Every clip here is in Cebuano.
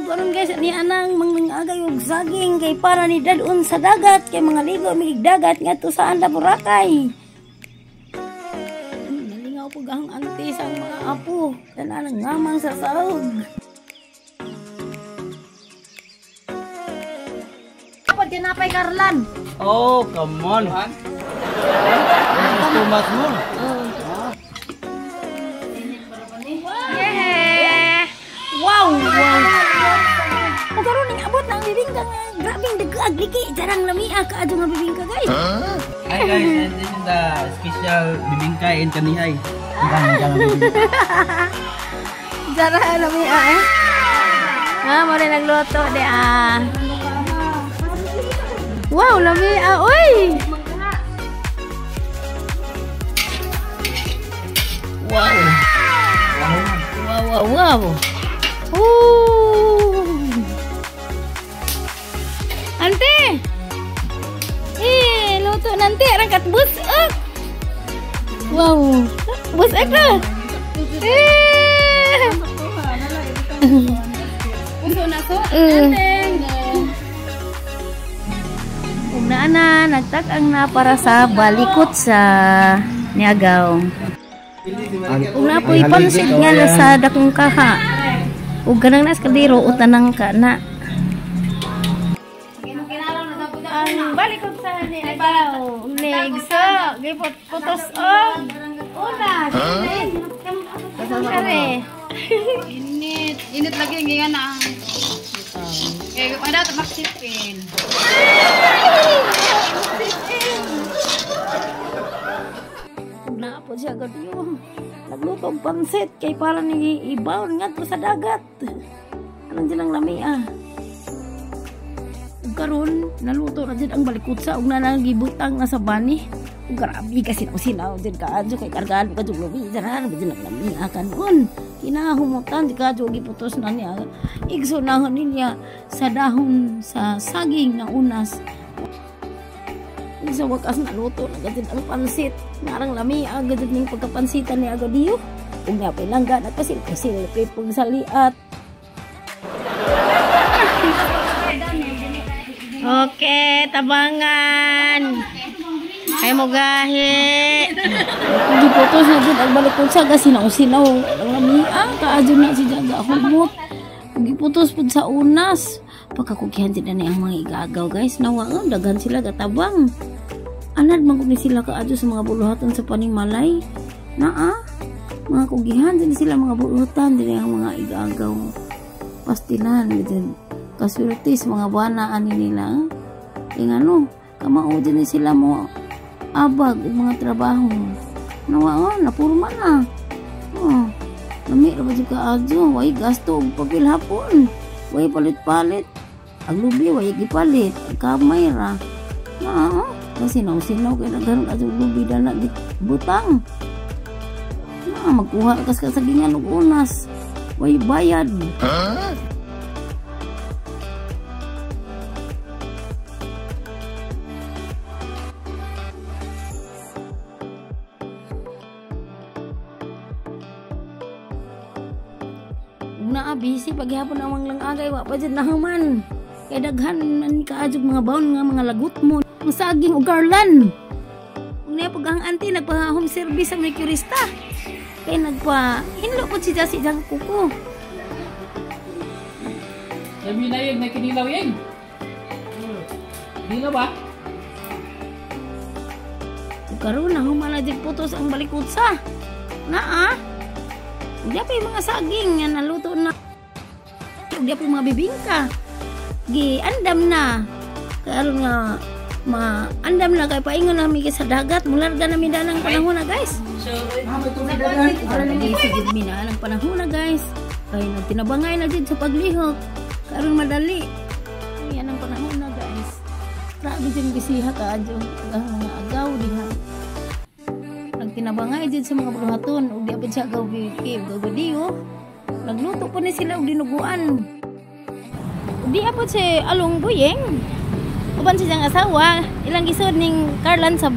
Karon guys, ni anang mangangagay og saging kay para ni dadon sa dagat kay mga ligo mig dagat ngadto sa Anda Boracay. Nalingaw pug ang ante sa mga apo kanang ngamang sa saog. Pag tinapay Karlan. Oh, come on. It's too much more. Yeah. Wow, wow. O karon ning abot na ang bibingka nga grabing dagaag liki jarang lamia kaadto nga bibingka guys. Huh? Hi guys, and this is the special bibingka in Kanihay. Jarang lamia eh. Ah, mo rin nagluto di ah. Wow, lamia oy. Wow. Wow, wow, wow. Ooh. Ante. Eh, luto nanti rangkat bus. Wow. Bus ek na. Eh. Puso na so. Ug naa na nagtag-ang na para sa balikot sa Niagaw. Ug naa po'y pansit nga sa dakong kaha. Ug ganang nas kaldero utanang ka na. Ang balikot sa Niagaw, ni igso, gipot putos og unas. Kare. Init, init lagi nga na. Kay pada ta maksipin. Ug naa po siya gadiyo. Nagluto og pansit kay para ni ibawon ngadto sa dagat. Anong dyan ang lamia? Ug karon naluto na dyan ang balikutsa ug nanagibutang na sa bani. Ug grabe kasi sinaw dyan kaadyo kay kargaan ka dyan lubi dyan dyan ang lamia kanon. Kinahumutan di kaadyo giputos na niya. Igso na niya sa dahon sa saging na unas. Ug sa wakas naluto na gud ang pansit. Narang lamia gud ning pagkapansitan ni Agadiyo. Ug nga pilangga nagpasil-pasil pag saliat. Okay, tabangan. Ay mo gahi. Giputos na jud ang balikod sa sinaw-sinaw. Ang lamia kaadyo na si Jaga humot. Giputos pud sa unas. Pagkakugihan din na ang mga igagaw guys. Nawa nga daghan sila gatabang. Anad man gud ni sila kaadyo sa mga buluhaton sa panimalay. Naa mga kugihan din sila mga bulutan din ang mga igagaw. Pastilan din kaswerte sa mga bana ani nila. Ingano kamao din sila mo abag ug mga trabaho. Nawa nga napurma na. Oh, lami ra ba jud kaadyo, way gasto og papel hapon. Way palit-palit. Ang lubi way gipalit, ang kamay ra. Naa, kasi sinaw-sinaw kay daghan adyo lubi dana butang. Na magkuha kas kasagingan og unas. Way bayad. Huh? Naa busy paghapon ang mga langagay wa pa jud nahuman. Kay daghan man kaadyo mga baon nga mga lagot mo. Ang saging ug garlan. Ug naa pag ang auntie nagpa home service sa manicurista. Kay nagpa hinlo pud siya si jang kuko. Sabi na yun, may kinilaw yun. Kinilaw ba? Ug karon nahuman na jud putos ang balikutsa. Naa. Ug di pa yung mga saging nga naluto na. Ug di pa yung mga bibingka. Giandam na. Karon nga maandam na kay paingon na mi sa dagat. Mularga na mi danang panahon na guys. Sige mi na ang panahon na guys. Kay nagtinabangay na jud sa paglihok. Karon madali. Yan ang panahon na guys. Grabe jud bisiha kaadyo ang mga agaw diha. Nagtinabangay jud sa mga buluhaton ug di apod siya agaw kay gagadiyo. Nagluto po ni sila og dinuguan. Ug di apod si Along Buyeng. Uban siyang asawa, ilang gisod ning Carlan sa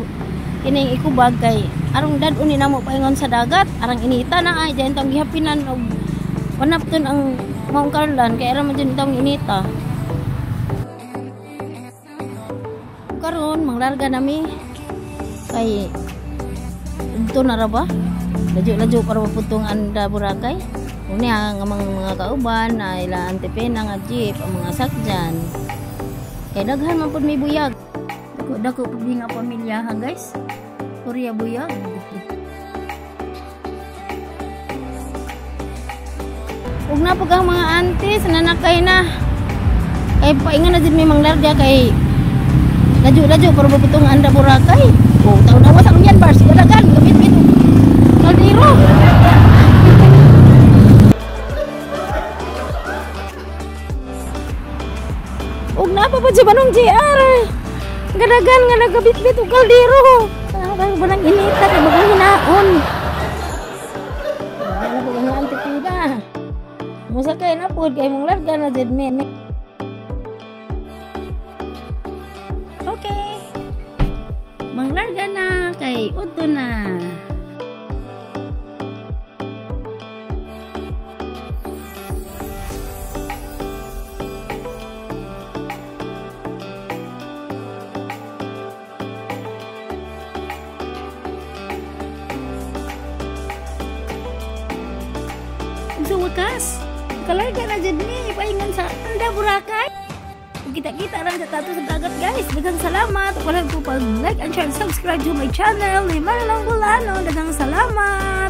kining ikubag kay Arong dad-on ni namo paingon sa dagat, arang inita na ay diyan tong gihapinan og panapton ang maong karlan kay ara man jud tong inita. Karon manglarga nami kay dito na ra ba? Ladyo-ladyo para maputong Anda Boracay. Unya ang mga kauban na ila antipena nga jeep ang mga sakyan. Kay daghan man pud may buyag. Dako pud nga pamilya ha guys. Korea buyag. Ug na pud ang mga aunties nanakay na. Kay paingan na jud may manglarga kay ladyo-ladyo para maputong Anda Boracay. Oh, taw-tawa sa yan bars dalagan gamit-mit. Kaldero. Ug na pa si Manong JR. Gadagan nga nagabitbit og kaldero. Parang banang inita kay bagang hinaon. Wala po ang antipida. Musakay na pod kay mong larga na jud mi. Okay. Manglarga na kay udto na. Sa wakas, kalarga na jud mi paingon sa Anda Boracay. Kita-kita lang sa tato sa dagat guys. Daghang salamat. Wala ko pag like and share and subscribe to my channel. Lima lang Bulano. Daghang salamat.